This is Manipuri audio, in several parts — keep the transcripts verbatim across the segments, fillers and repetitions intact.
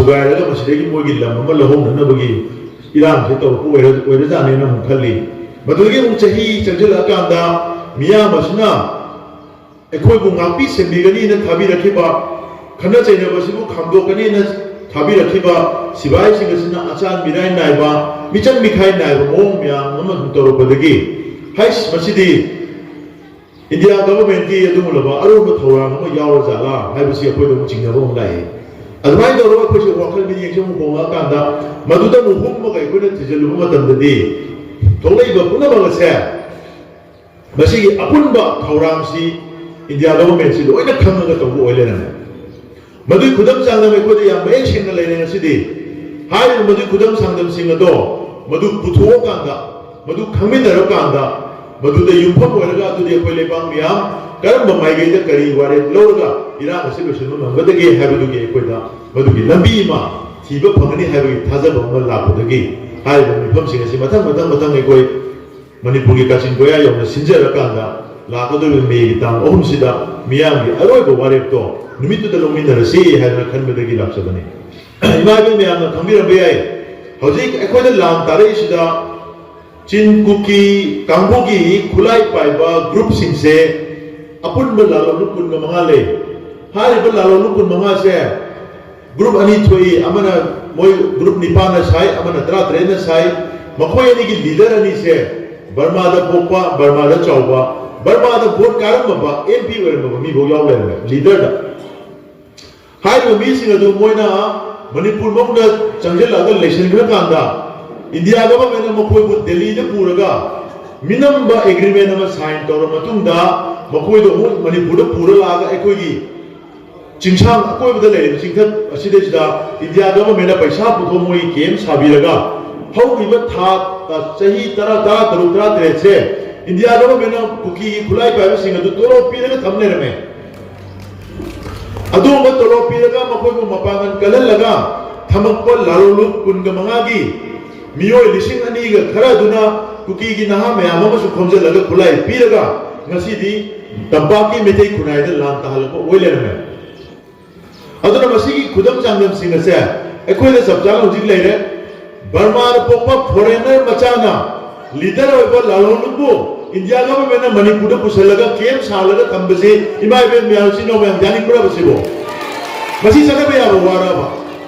ꯊꯨꯒꯥꯏꯔꯒ ꯃꯁꯤꯗꯒꯤ ꯃꯣꯏꯒꯤ ꯂꯝ ꯑꯃ ꯂꯧꯍꯧꯅꯅꯕꯒꯤ ꯏꯔꯥꯡꯁꯦ ꯇꯧꯔꯛꯄ ꯑꯣꯏꯔ-, ꯑꯣꯏꯔꯖꯥꯠꯅꯦꯅ ꯑꯃꯨꯛ ꯈꯜꯂꯤ꯫ ꯃꯗꯨꯗꯒꯤ ꯑꯃꯨꯛ ꯆꯍꯤ ꯆꯪꯁꯤꯜꯂꯛꯑꯀꯥꯟꯗ ꯃꯤꯌꯥꯝ ꯑꯁꯤꯅ ꯑꯩꯈꯣꯏꯕꯨ ꯉꯥꯛꯄꯤ ꯁꯦꯟꯕꯤꯒꯅꯤꯅ ꯊꯥꯕꯤꯔꯛꯈꯤꯕ, ꯈꯠꯅ ꯆꯩꯅꯕꯁꯤꯕꯨ ꯈꯥꯝꯗꯣꯛꯀꯅꯤꯅ ꯊꯥꯕꯤꯔꯛꯈꯤꯕ ꯁꯤꯐꯥꯏꯁꯤꯡ ꯑꯁꯤꯅ ꯑꯆꯥꯟ ꯃꯤꯔꯥꯏ ꯅꯥꯏꯕ, ꯃꯤꯆꯪ ꯃꯤꯈꯥꯏ ꯅꯥꯏꯕ ꯃꯑꯣꯡ ꯃꯌꯥꯝ ꯑꯃ ꯑꯗꯨꯝ ꯇꯧꯔꯛꯄꯗꯒꯤ, ꯍꯩꯁ, ꯃꯁꯤꯗꯤ ꯏꯟꯗꯤꯌꯥ ꯒꯚꯔꯟꯃꯦꯟꯠꯀꯤ ꯑꯗꯨꯒꯨꯝꯂꯕ ꯑꯔꯣꯟꯕ ꯊꯧꯔꯥꯡ ꯑꯃ ꯌꯥꯎꯔ ꯖꯥꯠꯂꯥ ꯍꯥꯏꯕꯁꯤ ꯑꯩꯈꯣꯏꯗ ꯑꯃꯨꯛ ꯆꯤꯡꯅꯕ ꯑꯃꯨꯛ ꯂꯥꯛꯏ꯫ ꯑꯗꯨꯃꯥꯏꯅ ꯇꯧꯔꯒ ꯑꯩꯈꯣꯏꯁꯦ ꯋꯥꯈꯜ ꯃꯤꯠꯌꯦꯡꯁꯦ ꯑꯃꯨꯛ ꯍꯣꯡꯉꯛꯑꯀꯥꯟꯗ, ꯃꯗꯨꯗ ꯑꯃꯨꯛ ꯍꯨꯝꯃꯒ ꯑꯩꯈꯣꯏꯅ ꯊꯤꯖꯤꯜꯂꯨꯕ ꯃꯇꯝꯗꯗꯤ, ꯊꯣꯛꯂꯛꯏꯕ ꯄꯨꯝꯅꯃꯛ ꯑꯁꯦ ꯃꯁꯤꯒꯤ ꯑꯄꯨꯟꯕ ꯊꯧꯔꯥꯡꯁꯤ ꯏꯟꯗꯤꯌꯥ ꯒꯚꯔꯟꯃꯦꯟꯠꯁꯤ ꯂꯣꯏꯅ ꯈꯪꯉꯒ ꯇꯧꯕ ꯑꯣꯏ ꯂꯩꯔꯝꯃꯦ꯫ ꯃꯗꯨꯒꯤ ꯈꯨꯗꯝ ꯆꯥꯡꯗꯝ ꯑꯩꯈꯣꯏꯗ ꯌꯥꯝ ꯃꯌꯦꯛ ꯁꯦꯡꯅ ꯂꯩꯔꯦ ꯉꯁꯤꯗꯤ꯫ ꯍꯥꯏꯔꯤꯕ ꯃꯗꯨꯒꯤ ꯈꯨꯗꯝ ꯆꯥꯡꯗꯝꯁꯤꯡ ꯑꯗꯣ ꯃꯗꯨ ꯄꯨꯊꯣꯛꯑꯀꯥꯟꯗ, ꯃꯗꯨ ꯈꯪꯃꯤꯟꯅꯔꯀꯥꯟꯗ, ꯃꯗꯨꯗ ꯌꯨꯝꯐꯝ ꯑꯣꯏꯔꯒ ꯑꯗꯨꯗꯤ ꯑꯩꯈꯣꯏ ꯂꯩꯕꯥꯛ ꯃꯤꯌꯥꯝ ꯀꯔꯝꯕ ꯃꯥꯏꯀꯩꯗ ꯀꯔꯤ ꯋꯥꯔꯦꯞ ꯂꯧꯔꯒ ꯏꯔꯥꯡ ꯑꯁꯤ ꯂꯣꯏꯁꯤꯟꯕ ꯉꯝꯒꯗꯒꯦ ꯍꯥꯏꯕꯗꯨꯒꯤ ꯑꯩꯈꯣꯏꯗ ꯃꯗꯨꯒꯤ ꯂꯝꯕꯤ ꯑꯃ ꯊꯤꯕ ꯐꯪꯒꯅꯤ ꯍꯥꯏꯕꯒꯤ ꯊꯥꯖꯕ ꯑꯃ ꯂꯥꯛꯄꯗꯒꯤ ꯍꯥꯏꯔꯤꯕ ꯃꯤꯐꯝꯁꯤꯡ ꯑꯁꯤ ꯃꯊꯪ ꯃꯊꯪ ꯃꯊꯪ ꯑꯩꯈꯣꯏ ꯃꯅꯤꯄꯨꯔꯒꯤ ꯀꯥꯆꯤꯟ ꯀꯣꯌꯥ ꯌꯧꯅ ꯁꯤꯟꯖꯔꯀꯥꯟꯗ ꯂꯥꯛꯀꯗꯧꯔꯤꯕ ꯃꯦꯒꯤ ꯇꯥꯡ ꯑꯍꯨꯝꯁꯤꯗ ꯃꯤꯌꯥꯝꯒꯤ ꯑꯔꯣꯏꯕ ꯋꯥꯔꯦꯞꯇꯣ ꯅꯨꯃꯤꯠꯇꯨꯗ ꯂꯧꯃꯤꯟꯅꯔꯁꯤ ꯍꯥꯏꯗꯅ ꯈꯟꯕꯗꯒꯤ ꯂꯥꯛꯆꯕꯅꯤ꯫ ꯏꯃꯥ ꯏꯕꯦꯟ ꯃꯌꯥꯝꯅ ꯈꯪꯕꯤꯔꯝꯕ ꯌꯥꯏ, ꯍꯧꯖꯤꯛ ꯑꯩꯈꯣꯏꯗ ꯂꯥꯟ ꯇꯥꯔꯛꯏꯁꯤꯗ ꯆꯤꯟ ꯀꯨꯀꯤ ꯀꯥꯡꯕꯨꯒꯤ ꯈꯨꯠꯂꯥꯏ ꯄꯥꯏꯕ ꯒ꯭ꯔꯨꯞꯁꯤꯡꯁꯦ ꯑꯄꯨꯟꯕ ꯂꯥꯂꯣꯡ ꯀꯨꯟꯒ ꯃꯉꯥ ꯂꯩ꯫ ꯍꯥꯏꯔꯤꯕ ꯂꯥꯂꯣꯡ ꯀꯨꯟ ꯃꯉꯥꯁꯦ ꯒ꯭ꯔꯨꯞ ꯑꯅꯤ ꯊꯣꯛꯏ, ꯑꯃꯅ ꯃꯣꯏ ꯒ꯭ꯔꯨꯞ ꯅꯤꯄꯥꯟꯅ ꯁꯥꯏ, ꯑꯃꯅ ꯇꯔꯥꯇꯔꯦꯠꯅ ꯁꯥꯏ꯫ ꯃꯈꯣꯏ ꯑꯅꯤꯒꯤ ꯂꯤꯗꯔ ꯑꯅꯤꯁꯦ ꯕꯔꯃꯥꯗ ꯄꯣꯛꯄ, ꯕꯔꯃꯥꯗ ꯆꯥꯎꯕ, ꯕꯔꯃꯥꯗ ꯚꯣꯠ ꯀꯥꯔꯝꯃꯕ ꯑꯦꯝ ꯄꯤ ꯑꯣꯏꯔꯝꯃꯕ ꯃꯤꯐꯥꯎ ꯌꯥꯎ ꯂꯩꯔꯝꯃꯦ ꯂꯤꯗꯔꯗ꯫ ꯍꯥꯏꯔꯤꯕ ꯃꯤꯁꯤꯡ ꯑꯗꯨ ꯃꯣꯏꯅ ꯃꯅꯤꯄꯨꯔ ꯃꯅꯨꯡꯗ ꯆꯪꯁꯤꯜꯂꯛꯑꯒ ꯂꯩꯁꯤꯟꯈ꯭ꯔꯀꯥꯟꯗ ꯏꯟꯗꯤꯌꯥ ꯒꯚꯔꯟꯃꯦꯟꯠꯅ ꯃꯈꯣꯏꯕꯨ ꯗꯦꯜꯂꯤꯗ ꯄꯨꯔꯒ ꯃꯤꯅꯝꯕ ꯑꯦꯒ꯭ꯔꯤꯃꯦꯟ ꯑꯃ ꯁꯥꯏꯟ ꯇꯧꯔ ꯃꯇꯨꯡꯗ ꯃꯈꯣꯏꯗꯣ ꯑꯃꯨꯛ ꯃꯅꯤꯄꯨꯔꯗ ꯄꯨꯔ ꯂꯥꯛꯑꯒ ꯑꯩꯈꯣꯏꯒꯤ ꯆꯤꯡꯁꯥꯡ ꯑꯀꯣꯏꯕꯗ ꯂꯩꯔꯤꯕ ꯆꯤꯡꯊꯛ ꯑꯁꯤꯗꯩꯁꯤꯗ ꯏꯟꯗꯤꯌꯥ ꯒꯚꯔꯟꯃꯦꯟꯠꯅ ꯄꯩꯁꯥ ꯄꯨꯊꯣꯛ ꯃꯣꯏꯒꯤ ꯀꯦꯝ ꯁꯥꯕꯤꯔꯒ ꯍꯧꯈꯤꯕ ꯊꯥ, ꯆꯍꯤ ꯇꯔꯥ, ꯇꯔꯥ ꯇꯔꯨꯛ, ꯇꯔꯥ ꯇꯔꯦꯠꯁꯦ ꯏꯟꯗꯤꯌꯥ ꯒꯚꯔꯟꯃꯦꯟꯠꯅ ꯀꯨꯀꯤꯒꯤ ꯈꯨꯠꯂꯥꯏ ꯄꯥꯏꯕꯁꯤꯡ ꯑꯗꯨ ꯇꯣꯂꯣꯞ ꯄꯤꯔꯒ ꯊꯝ ꯂꯩꯔꯝꯃꯦ꯫ ꯑꯗꯨꯒꯨꯝꯕ ꯇꯣꯂꯣꯞ ꯄꯤꯔꯒ ꯃꯈꯣꯏꯕꯨ ꯃꯄꯥꯡꯒꯜ ꯀꯜꯍꯜꯂꯒ ꯊꯝꯃꯛꯄ ꯂꯥꯂꯣꯡ ꯀꯨꯟꯒ ꯃꯉꯥꯒꯤ ꯃꯤꯑꯣꯏ ꯂꯤꯁꯤꯡ ꯑꯅꯤꯒ ꯈꯔ ꯑꯗꯨꯅ ꯀꯨꯀꯤꯒꯤ ꯅꯍꯥ ꯃꯌꯥꯝ ꯑꯃꯁꯨ ꯈꯣꯝꯖꯤꯜꯂꯒ ꯈꯨꯠꯂꯥꯏ ꯄꯤꯔꯒ ꯉꯁꯤꯗꯤ ꯇꯝꯄꯥꯛꯀꯤ ꯃꯩꯇꯩ ꯈꯨꯟꯅꯥꯏꯗ ꯂꯥꯟ ꯇꯥꯍꯜꯂꯛꯄ ꯑꯣꯏ ꯂꯩꯔꯝꯃꯦ꯫ ꯑꯗꯨꯅ ꯃꯁꯤꯒꯤ ꯈꯨꯗꯝ ꯆꯥꯡꯗꯝꯁꯤꯡ ꯑꯁꯦ ꯑꯩꯈꯣꯏꯗ ꯆꯞ ꯆꯥꯅ ꯍꯧꯖꯤꯛ ꯂꯩꯔꯦ꯫ ꯕꯔꯃꯥꯗ ꯄꯣꯛꯄ ꯐꯣꯔꯦꯟꯅꯔ ꯃꯆꯥꯅ ꯂꯤꯗꯔ ꯑꯣꯏꯕ ꯂꯥꯂꯣꯡꯅꯨꯡꯕꯨ ꯏꯟꯗꯤꯌꯥ ꯒꯚꯔꯟꯃꯦꯟꯅ ꯃꯅꯤꯄꯨꯔꯗ ꯄꯨꯁꯤꯜꯂꯒ ꯀꯦꯝ ꯁꯥꯍꯜꯂꯒ ꯊꯝꯕꯁꯤ ꯏꯃꯥ ꯏꯕꯦꯟ ꯃꯌꯥꯝ, ꯏꯆꯤꯟ ꯏꯅꯥꯎ ꯃꯌꯥꯝ, ꯌꯥꯅꯤꯡꯕ꯭ꯔꯕ ꯁꯤꯕꯣ? ꯃꯁꯤ ꯆꯠꯅꯕ ꯌꯥꯕ ꯋꯥꯔꯕ?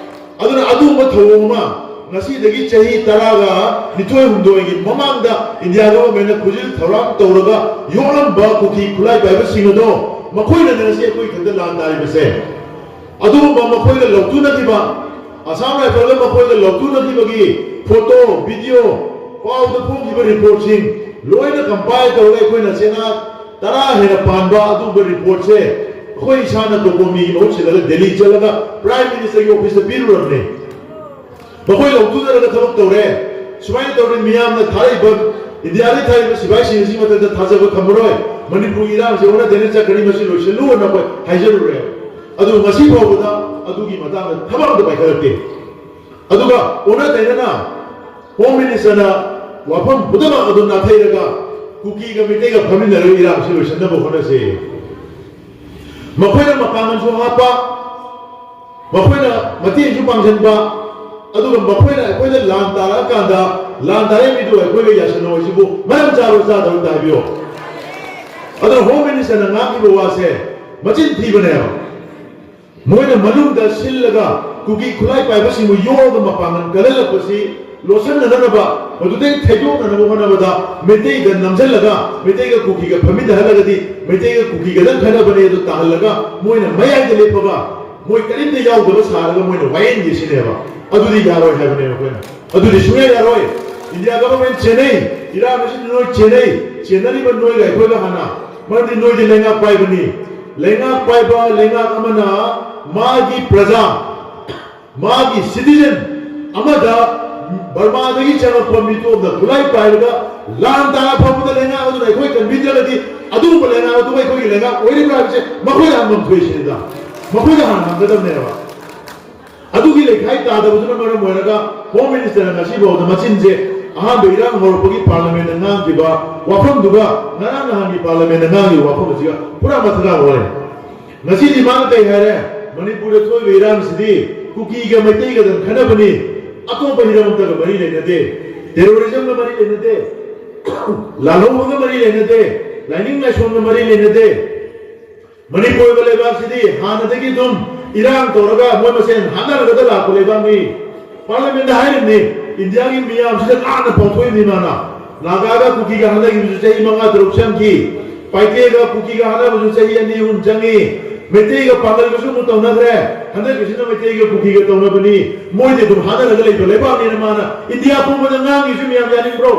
ꯑꯗꯨꯅ ꯑꯗꯨꯒꯨꯝꯕ ꯊꯧꯑꯣꯡ ꯑꯃ ꯉꯁꯤꯗꯒꯤ ꯆꯍꯤ ꯇꯔꯥꯒ ꯅꯤꯊꯣꯏ ꯍꯨꯝꯗꯣꯏꯒꯤ ꯃꯃꯥꯡꯗ ꯏꯟꯗꯤꯌꯥ ꯒꯚꯔꯟꯃꯦꯟꯅ ꯈꯨꯖꯤꯜ ꯊꯧꯔꯥꯡ ꯇꯧꯔꯒ ꯌꯣꯛꯂꯝꯕ ꯀꯨꯀꯤ ꯈꯨꯠꯂꯥꯏ ꯄꯥꯏꯕꯁꯤꯡ ꯑꯗꯣ ꯃꯈꯣꯏꯅꯅꯦ ꯉꯁꯤ ꯑꯩꯈꯣꯏ ꯈꯛꯇ ꯂꯥꯟ ꯇꯥꯔꯤꯕꯁꯦ꯫ ꯑꯗꯨꯒꯨꯝꯕ ꯃꯈꯣꯏꯒ ꯂꯧꯊꯨꯅꯈꯤꯕ, ꯑꯁꯥꯝ ꯔꯥꯏꯐꯜꯒ ꯃꯈꯣꯏꯒ ꯂꯧꯊꯨꯅꯈꯤꯕꯒꯤ ꯐꯣꯇꯣ, ꯚꯤꯗꯤꯑꯣ, ꯄꯥꯎꯗ ꯐꯣꯡꯈꯤꯕ ꯔꯤꯄꯣꯔꯠꯁꯤꯡ ꯂꯣꯏꯅ ꯀꯝꯄꯥꯏꯜ ꯇꯧꯔꯒ ꯑꯩꯈꯣꯏꯅ ꯆꯦꯅꯥ ꯇꯔꯥ ꯍꯦꯟꯅ ꯄꯥꯟꯕ ꯑꯗꯨꯒꯨꯝꯕ ꯔꯤꯄꯣꯔꯠꯁꯦ ꯑꯩꯈꯣꯏ ꯏꯁꯥꯅ ꯀꯣꯀꯣꯃꯤꯒꯤ ꯃꯍꯨꯠ ꯁꯤꯜꯂꯒ ꯗꯦꯜꯂꯤ ꯆꯠꯂꯒ ꯄ꯭ꯔꯥꯏꯝ ꯃꯤꯅꯤꯁꯇꯔꯒꯤ ꯑꯣꯐꯤꯁꯇ ꯄꯤꯔꯨꯔꯕꯅꯦ꯫ ꯃꯈꯣꯏ ꯂꯧꯊꯨꯅꯔꯒ ꯊꯕꯛ ꯇꯧꯔꯦ꯫ ꯁꯨꯃꯥꯏꯅ ꯇꯧꯔꯗꯤ ꯃꯤꯌꯥꯝꯅ ꯊꯥꯔꯛꯏꯕ, ꯏꯟꯗꯤꯌꯥꯗꯒꯤ ꯊꯥꯔꯛꯏꯕ ꯁꯤꯐꯥꯏꯁꯤꯡ ꯑꯁꯤ ꯃꯊꯛꯇ ꯊꯥꯖꯕ ꯊꯝꯃꯔꯣꯏ꯫ ꯃꯅꯤꯄꯨꯔꯒꯤ ꯏꯔꯥꯡꯁꯦ ꯑꯣꯟꯅ ꯇꯩꯅ ꯆꯠꯈ꯭ꯔꯅꯤ, ꯃꯁꯤ ꯂꯣꯏꯁꯤꯜꯂꯨ ꯍꯥꯏꯅ ꯑꯩꯈꯣꯏ ꯍꯥꯏꯖꯔꯨꯔꯦ꯫ ꯑꯗꯨ ꯉꯁꯤ ꯐꯥꯎꯕꯗ ꯑꯗꯨꯒꯤ ꯃꯇꯥꯡꯗ ꯊꯕꯛ ꯑꯝꯇ ꯄꯥꯏꯈꯠꯂꯛꯇꯦ꯫ ꯑꯗꯨꯒ ꯑꯣꯟꯅ ꯇꯩꯅꯅ ꯍꯣꯝ ꯃꯤꯅꯤꯁꯇꯔꯅ ꯋꯥꯐꯝ ꯄꯨꯝꯅꯃꯛ ꯑꯗꯨ ꯅꯥꯊꯩꯔꯒ ꯀꯨꯀꯤꯒ ꯃꯤꯇꯩꯒ ꯐꯝꯃꯤꯟꯅꯔꯒ ꯏꯔꯥꯡꯁꯤ ꯂꯣꯏꯁꯤꯟꯅꯕ ꯍꯣꯠꯅꯁꯤ꯫ ꯃꯈꯣꯏꯅ ꯃꯄꯥꯡꯒꯜꯁꯨ ꯍꯥꯞꯄ, ꯃꯈꯣꯏꯅ ꯃꯇꯦꯡꯁꯨ ꯄꯥꯡꯁꯤꯟꯕ, ꯑꯗꯨꯒ ꯃꯈꯣꯏꯅ ꯑꯩꯈꯣꯏꯗ ꯂꯥꯟ ꯇꯥꯔꯛꯑꯀꯥꯟꯗ ꯂꯥꯟ ꯇꯥꯔꯛꯏ ꯃꯤꯗꯨ ꯑꯩꯈꯣꯏꯒ ꯌꯥꯁꯟꯅꯧ ꯍꯥꯏꯁꯤꯕꯨ ꯃꯔꯝ ꯆꯥꯕ꯭ꯔꯥ ꯆꯥꯗꯕ꯭ꯔꯥ ꯑꯝꯇ ꯍꯥꯏꯕꯤꯌꯨ꯫ ꯑꯗꯨꯅ ꯍꯣꯝ ꯃꯤꯅꯤꯁꯇꯔꯅ ꯉꯥꯡꯈꯤꯕ ꯋꯥꯁꯦ ꯃꯆꯤꯟ ꯊꯤꯕꯅꯦꯕ꯫ ꯃꯣꯏꯅ ꯃꯅꯨꯡꯗ ꯁꯤꯜꯂꯒ ꯀꯨꯀꯤ ꯈꯨꯠꯂꯥꯏ ꯄꯥꯏꯕꯁꯤꯡꯕꯨ ꯌꯣꯛꯑꯒ ꯃꯄꯥꯡꯒꯜ ꯀꯜꯍꯜꯂꯛꯄꯁꯤ ꯂꯣꯠꯁꯤꯟꯅꯅꯕ, ꯃꯗꯨꯗꯩ ꯊꯩꯗꯣꯛꯅꯅꯕ ꯍꯣꯠꯅꯕꯗ ꯃꯩꯇꯩꯒ ꯅꯝꯁꯤꯜꯂꯒ ꯃꯩꯇꯩꯒ ꯀꯨꯀꯤꯒ ꯐꯝꯃꯤꯟꯅꯍꯜꯂꯒꯗꯤ ꯃꯩꯇꯩꯒ ꯀꯨꯀꯤꯒꯗꯪ ꯈꯠꯅꯕꯅꯦ ꯑꯗꯨ ꯇꯥꯍꯜꯂꯒ ꯃꯣꯏꯅ ꯃꯌꯥꯏꯗ ꯂꯦꯞꯄꯒ ꯃꯣꯏ ꯀꯔꯤꯝꯇ ꯌꯥꯎꯗꯕ ꯁꯥꯔꯒ ꯃꯣꯏꯅ ꯋꯥꯌꯦꯟꯒꯦ ꯁꯤꯅꯦꯕ꯫ ꯑꯗꯨꯗꯤ ꯌꯥꯔꯣꯏ ꯍꯥꯏꯕꯅꯦꯕ ꯑꯩꯈꯣꯏꯅ꯫ ꯑꯗꯨꯗꯤ ꯁꯨꯡꯌꯥ ꯌꯥꯔꯣꯏ꯫ ꯏꯟꯗꯤꯌꯥ ꯒꯚꯔꯟꯃꯦꯟ ꯆꯦꯟꯅꯩ, ꯏꯔꯥꯡ ꯑꯁꯤ ꯅꯣꯏ ꯆꯦꯟꯅꯩ, ꯆꯦꯟꯅꯔꯤꯕ ꯅꯣꯏꯒ ꯑꯩꯈꯣꯏꯒ ꯍꯥꯟꯅ, ꯃꯔꯝꯗꯤ ꯅꯣꯏꯗꯤ ꯂꯩꯉꯥꯛ ꯄꯥꯏꯕꯅꯤ꯫ ꯂꯩꯉꯥꯛ ꯄꯥꯏꯕ ꯂꯩꯉꯥꯛ ꯑꯃꯅ ꯃꯥꯒꯤ ꯄ꯭ꯔꯖꯥ, ꯃꯥꯒꯤ ꯁꯤꯇꯤꯖꯟ ꯑꯃꯗ ꯕꯔꯃꯥꯗꯒꯤ ꯆꯪꯉꯛꯄ ꯃꯤꯇꯣꯞꯅ ꯈꯨꯠꯂꯥꯏ ꯄꯥꯏꯔꯒ ꯂꯥꯟ ꯇꯥꯔ ꯐꯝꯕꯗ ꯂꯩꯉꯥꯛ ꯑꯗꯨꯅ ꯑꯩꯈꯣꯏ ꯀꯟꯕꯤꯗ꯭ꯔꯒꯗꯤ ꯑꯗꯨꯒꯨꯝꯕ ꯂꯩꯉꯥꯛ ꯑꯗꯨ ꯑꯩꯈꯣꯏꯒꯤ ꯂꯩꯉꯥꯛ ꯑꯣꯏꯔꯤꯕ꯭ꯔꯥ ꯍꯥꯏꯕꯁꯦ ꯃꯈꯣꯏꯗ ꯍꯪꯐꯝ ꯊꯣꯛꯏ ꯁꯤꯅꯤꯗ꯫ ꯃꯈꯣꯏꯗ ꯍꯥꯟꯅ ꯍꯪꯒꯗꯕꯅꯦꯕ꯫ ꯑꯗꯨꯒꯤ ꯂꯩꯈꯥꯏ ꯇꯥꯗꯕꯗꯨꯅ ꯃꯔꯝ ꯑꯣꯏꯔꯒ ꯍꯣꯝ ꯃꯤꯅꯤꯁꯇꯔꯅ ꯉꯁꯤꯐꯥꯎꯗ ꯃꯆꯤꯟꯁꯦ ꯑꯍꯥꯟꯕ ꯏꯔꯥꯡ ꯍꯧꯔꯛꯄꯒꯤ ꯄꯥꯔꯂꯃꯦꯟꯗ ꯉꯥꯡꯈꯤꯕ ꯋꯥꯐꯝꯗꯨꯒ ꯉꯔꯥꯡ ꯅꯍꯥꯟꯒꯤ ꯄꯥꯔꯂꯃꯦꯟꯗ ꯉꯥꯡꯈꯤꯕ ꯋꯥꯐꯝ ꯑꯁꯤꯒ ꯄꯨꯔꯥ ꯃꯊꯛ ꯑꯣꯜꯂꯦ꯫ ꯉꯁꯤꯗꯤ ꯃꯥꯅ ꯀꯩ ꯍꯥꯏꯔꯦ? ꯃꯅꯤꯄꯨꯔꯗ ꯊꯣꯛꯏꯕ ꯏꯔꯥꯡꯁꯤꯗꯤ ꯀꯨꯀꯤꯒ ꯃꯩꯇꯩꯒꯗꯪ ꯈꯠꯅꯕꯅꯤ, ꯑꯇꯣꯞꯄ ꯍꯤꯔꯝ ꯑꯝꯇꯒ ꯃꯔꯤ ꯂꯩꯅꯗꯦ꯫ ꯇꯦꯔꯣꯔꯤꯖꯝꯒ ꯃꯔꯤ ꯂꯩꯅꯗꯦ, ꯂꯥꯜꯍꯧꯕꯒ ꯃꯔꯤ ꯂꯩꯅꯗꯦ, ꯂꯥꯏꯅꯤꯡ ꯂꯥꯏꯁꯣꯟꯒ ꯃꯔꯤ ꯂꯩꯅꯗꯦ꯫ ꯃꯅꯤꯄꯨꯔꯒ ꯂꯩꯕꯥꯛꯁꯤꯗꯤ ꯍꯥꯟꯅꯗꯒꯤ ꯑꯗꯨꯝ ꯏꯔꯥꯡ ꯇꯧꯔꯒ ꯃꯣꯏ ꯃꯁꯦꯟ ꯍꯥꯠꯅꯔꯒꯗ ꯂꯥꯛꯄ ꯂꯩꯕꯥꯛꯅꯤ꯫ ꯄꯥꯔꯂꯤꯌꯥꯃꯦꯟꯗ ꯍꯥꯏꯔꯤꯕꯅꯤ, ꯏꯟꯗꯤꯌꯥꯒꯤ ꯃꯤꯌꯥꯝꯁꯤꯗ ꯂꯥꯟꯅ ꯄꯥꯎꯊꯣꯛꯏꯕꯅꯤ ꯃꯥꯅ꯫ ꯅꯥꯒꯥꯒ ꯀꯨꯀꯤꯒ ꯍꯥꯠꯅꯈꯤꯕꯁꯨ ꯆꯍꯤ ꯃꯉꯥ ꯇꯔꯨꯛ ꯆꯪꯈꯤ꯫ ꯄꯥꯏꯇꯦꯒ ꯀꯨꯀꯤꯒ ꯍꯥꯠꯅꯕꯁꯨ ꯆꯍꯤ ꯑꯅꯤ ꯑꯍꯨꯝ ꯆꯪꯉꯤ꯫ ꯃꯩꯇꯩꯒ ꯄꯥꯡꯒꯜꯒꯁꯨ ꯑꯃꯨꯛ ꯇꯧꯅꯈ꯭ꯔꯦ꯫ ꯍꯟꯗꯛꯀꯤꯁꯤꯅ ꯃꯩꯇꯩꯒ ꯀꯨꯀꯤꯒ ꯇꯧꯅꯕꯅꯤ꯫ ꯃꯣꯏꯗꯤ ꯑꯗꯨꯝ ꯍꯥꯠꯅꯔꯒ ꯂꯩꯕ ꯂꯩꯕꯥꯛꯅꯤꯅ ꯃꯥꯅ ꯏꯟꯗꯤꯌꯥ ꯄꯨꯝꯕꯗ ꯉꯥꯡꯉꯤꯁꯨ ꯃꯌꯥꯝ ꯌꯥꯅꯤꯡꯕ꯭ꯔꯣ?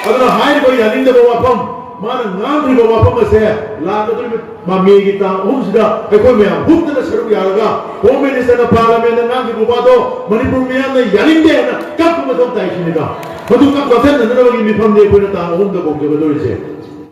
ꯑꯗꯨꯅ ꯍꯥꯏꯔꯤꯕ ꯌꯥꯅꯤꯡꯗꯕ ꯋꯥꯐꯝ, ꯃꯥꯅ ꯉꯥꯡꯈ꯭ꯔꯤꯕ ꯋꯥꯐꯝ ꯑꯁꯦ ꯂꯥꯛꯀꯗꯧꯔꯤꯕ ꯃꯃꯦꯒꯤ ꯇꯥꯡ ꯑꯍꯨꯝꯁꯤꯗ ꯑꯩꯈꯣꯏ ꯃꯌꯥꯝ ꯍꯨꯞꯇꯅ ꯁꯔꯨꯛ ꯌꯥꯔꯒ ꯍꯣꯝ ꯃꯤꯅꯤꯁꯇꯔꯅ ꯄꯥꯔꯂꯤꯌꯥꯃꯦꯟꯗ ꯉꯥꯡꯈꯤꯕ ꯋꯥꯗꯣ ꯃꯅꯤꯄꯨꯔ ꯃꯤꯌꯥꯝꯅ ꯌꯥꯅꯤꯡꯗꯦ ꯍꯥꯏꯅ ꯀꯞꯄ ꯃꯊꯧ ꯇꯥꯏ ꯁꯤꯅꯤꯗ꯫ ꯃꯗꯨ ꯀꯞ ꯀꯞꯊꯠꯅꯅꯕꯒꯤ ꯃꯤꯐꯝꯅꯤ ꯑꯩꯈꯣꯏꯅ ꯇꯥꯡ ꯑꯍꯨꯝꯗ ꯀꯧꯖꯒꯗꯧꯔꯤꯁꯦ꯫